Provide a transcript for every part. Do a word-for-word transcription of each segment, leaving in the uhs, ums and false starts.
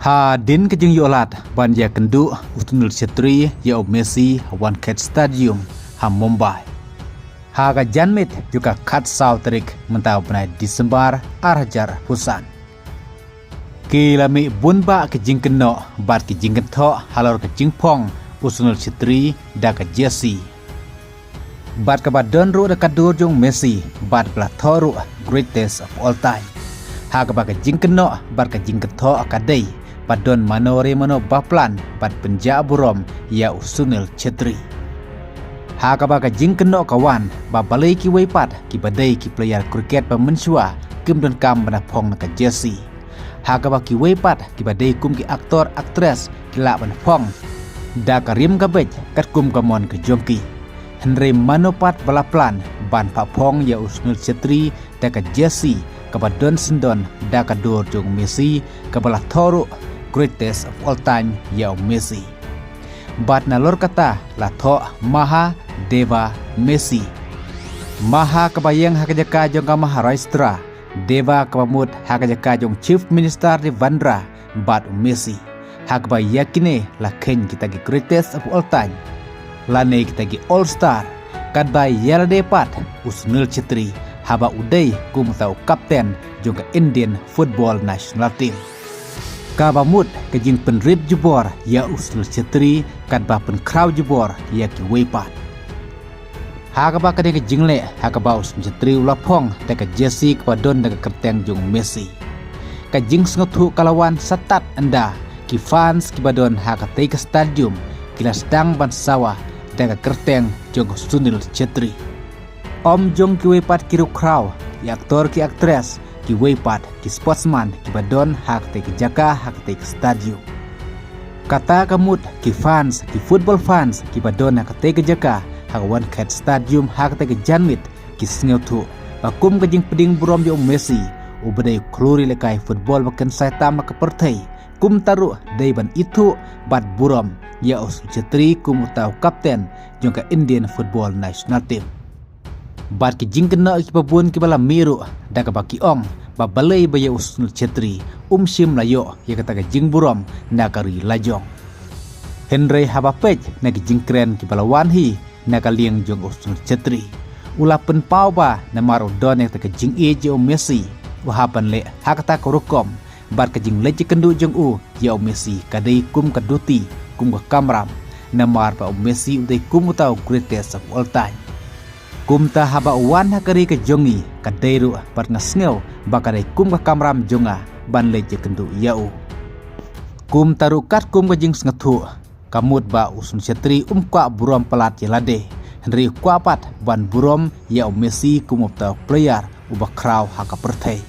Hadien ka jingïoh lad ban ïakynduh u Sunil Chhetri ïa u Messi ha Wankhede Stadium ha Mumbai, ha ka janmiet jong ka khatsaw tarik mynta u bnai December ar hajar arphew san, ki la mih bun bah ki jingkynnoh bad ki jingkynthoh halor ka jingphong u Sunil Chhetri da ka jersey, bad kaba don ruh da ka dur jong u Messi, bad ba la thoh ruh Greatest of All Time. Ha kaba ka jingkynnoh bad ka jingkynthoh ka dei ba don mano re mano ba plan ban pynjah burom ïa u Sunil Chhetri. Ha kaba ka jingkynnoh ka wan ba balei kiwei pat kiba dei ki player cricket ba mynshuwa kim donkam ban da phong na ka jersey, ha kaba kiwei pat kiba dei kum ki actor actress ki lah ban phong da ka rim ka beit katkum ka mon ka jong ki. Hynrei mano pat ba la plan ban phah phong ïa u Sunil Chhetri da ka jersey kaba don syndon da ka dur jong u Messi, kaba la thoh ruh Greatest of All Time ïa u Messi? Bad nalor kata la thoh Maha Deva Messi. Maha kaba ïeng ha ka jaka jong ka Maharashtra, Deva kaba mut ha ka jaka jong Chief Minister Devendra, bad u Messi, ha kaba ïa kine la kheiñ kita ki Greatest of All Time, lane kita ki All Star, katba ïa lade pat u Sunil Chhetri, haba u dei kum uta u kapten jong ka Indian Football National Team, kaba mut ka jingpynrit jubor ïa u Sunil Chhetri katba pynkhraw jubor ïa kiwei pat. Ha kaba kane ka jingleh ha kaba u Sunil Chhetri u la phong da ka jersey kaba don da ka kyrteng jong u Messi, ka jingsngewthuh ka la wan satad ynda ki fans kiba don ha katei ka stadium ki la sdang ban sawa da ka kyrteng jong u Sunil Chhetri. Ym jong kiwei pat ki riewkhraw, ki actor ki actress, kiwei pat ki sportsman kiba don ha katei ka jaka, ha katei ka stadium. Kata ka mut ki fans, ki football fans kiba don ha katei ka jaka, ha ka Wankhede Stadium, ha katei ka janmiet, ki sngewthuh ba kum ka jingpdiang burom ïa u Messi, uba dei u khlur ïalehkai football ba kynsai tam ha ka pyrthei, kumta ruh dei ban ithuh bad burom ïa u Sunil Chhetri kum uta u kapten jong ka Indian Football National Team. Bad ki jingkynnoh kiba bun kiba la mih ruh da kaba ki ong ba balei ba ïa u Sunil Chhetri um shym la ïoh ïa kata ka jingburom na ka ri lajong. Hynrei haba peit na ki jingkren kiba la wan hi na ka liang jong u Sunil Chhetri, u la pynpaw ba namar u don ïa kata ka jingïeit ïa u Messi, u hap ban leh ha kata ka rukom, bad ka jingleit ïakynduh jong u ïa u Messi ka dei kum ka duty, kum ka kamram, namar ba u Messi u dei kum uta u Greatest of All Time. Kumta haba u wan ha ka ri ka jong ngi, ka dei ruh bad nga sngew ba ka dei kum ka kamram jong nga ban leit ïakynduh ïa u. Kumta ruh katkum ka jingsngewthuh, ka mut ba u Sunil Chhetri um kwah burom palat ïa lade, hynrei u kwah pat ban burom ïa u Messi kum uta u player uba khraw ha ka pyrthei.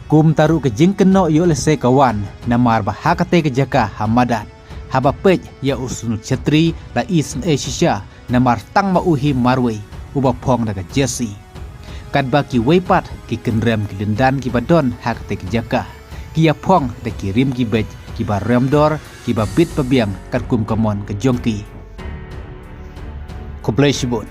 Kumta ruh ka jingkynnoh ïoh lehse ka wan namar ba ha katei ka jaka ha madan, haba peit ïa u Sunil Chhetri la isynei shisha namar tang ma u hi marwei uba phong da ka jersey. Katba kiwei pat ki kynrem ki lyndan kiba don ha katei ka jaka, ki ïa phong da ki rim ki beit kiba rem dor, kiba bit ba biang katkum ka mon ka jong ki. Khublei shibun.